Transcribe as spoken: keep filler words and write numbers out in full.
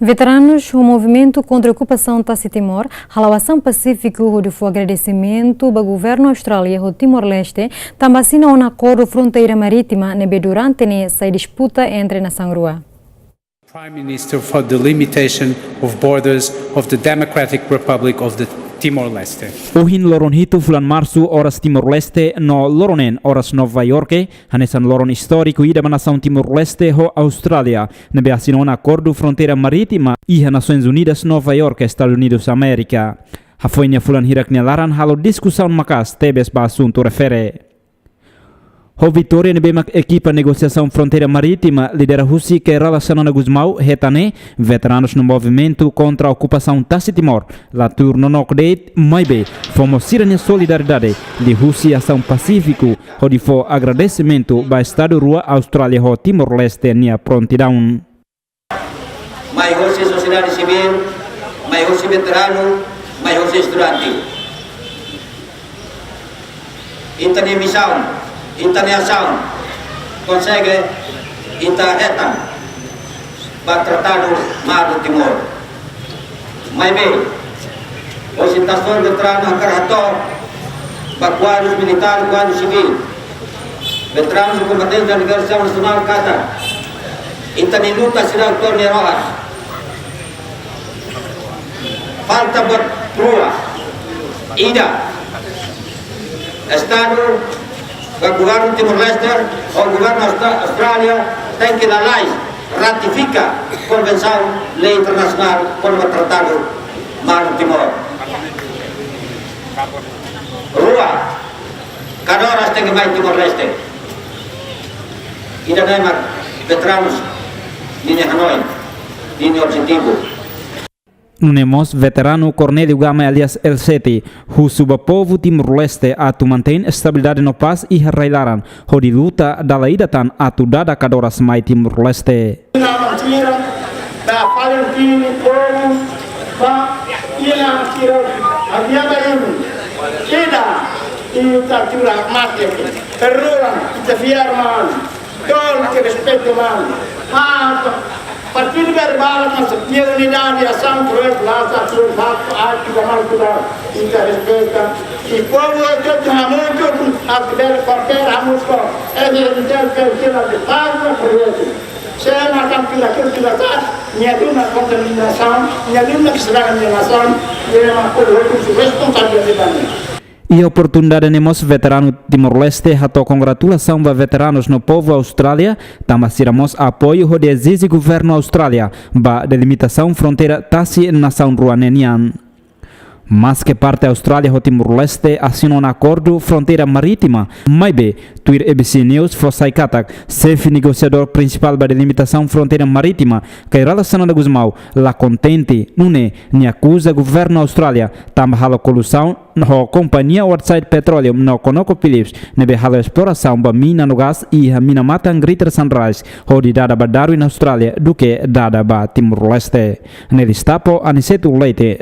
Veteranus ho movimentu kontra okupasaun tasi Timor hala'o asaun pasífiku hodi fó agradesimentu ba governu Austrália ho Timor-Leste tanba asina ona akordu fronteira marítima ne'ebé durante ne'e sai disputa entre nasaun rua. Prime Minister for the limitation of borders of the Democratic Republic of the Timor-Leste. Ohin loron hitu fulan Marsu oras Timor-Leste no loron neen oras Nova Iorke, hanesan loron istóriku ida ba nasaun Timor-Leste ho Austrália, ne'ebé asina ona akordu fronteira marítima iha Nasoins Unidas, Nova Iorke, Estadus Unidus Amérika. Hafoin nia fulan hirak nia laran halo diskusaun maka'as tebes ba asuntu refere. Ho vitória ne'ebé mak ekipa negosiasaun fronteira marítima lidera husi Kay Rala Xanana Gusmão hetan ne'e, veteranus no movimentu kontra okupasaun tasi Timor la tuur nonook de'it, maibé fó mós sira-nia solidariedade liuhusi asaun pasífiku hodi fó agradesimentu ba Estadu rua Austrália ho Timor-Leste nia prontidaun. Mai hosi sosiedade sivíl, mai hosi veteranu, mai hosi estudante. Ita-nia misaun, ita-nia asaun konsege ita hetan ba Tratadu Mar do Timor. Maibé, ohin ita-nia veteranu hakarak hato'o ba kuadru militár, kuadru sivíl, veteranus kombatentes da Libertasaun Nasionál katak ita-nia luta seidauk to'o nia rohan. Falta buat rua. Ida, Estadu, governu Timor-Leste ho governu Austra-, Austrália tenke lalais ratifika konvensaun, lei internasionál kona-ba Tratadu Mar do Timor. Rua, kada oras tenke mai Timor-Leste. Ida-ne'e mak veteranus ninia hanoin, ninia objetivu. Nune'e mós veteranu Cornélio Gama alias El Sete husu ba povu Timor-Leste atu mantein estabilidade no pás iha rai-laran, hodi luta dala ida tan atu dada kada oras mai Timor-Leste. Ina mantira, ba Palestina, povu, ba ina mantira, aviaba ini, ida, ita tura mate, peruran, ita fiar man, tol ke respeito man, ha, partidu verbál, mas nia unidade, asaun, projetu, lasa, tur, bak, atu, gamal, tuda, ita respeita, i povu, atu, hamutuk, atu, bel, papel, hamutuk, ede, ede, ede, ede, ede, ede, ede, ede, ede, ede, nia duna kontaminasaun, nia duna estraga nia nasaun, nia mak povu hotu responsabilidade. Iha oportunidade ne'e mós veteranu Timor-Leste hato'o kongratulasaun ba veteranus no povu Austrália, tanba sira mós apoiu hodi ezije governu Austrália ba delimitasaun fronteira tasi nasaun rua ne'e nian. Maske parte Austrália ho Timor-Leste asina ona akordu fronteira marítima, maibé, tuir A B C News fó sai katak, xefe negosiadór prinsipál ba delimitasaun fronteira marítima, Kay Rala Xanana Gusmão, la kontente, nune'e nia akuza governu Austrália tanba halo koluzaun ho kompañia Woodside Petroleum no ConocoPhillips ne'ebé halo esplorasaun ba mina no gás iha mina-matan Greater Sunrise, hodi dada ba Darwin, Austrália, duké dada ba Timor-Leste. Nelis Tapo, Aniceto Leite,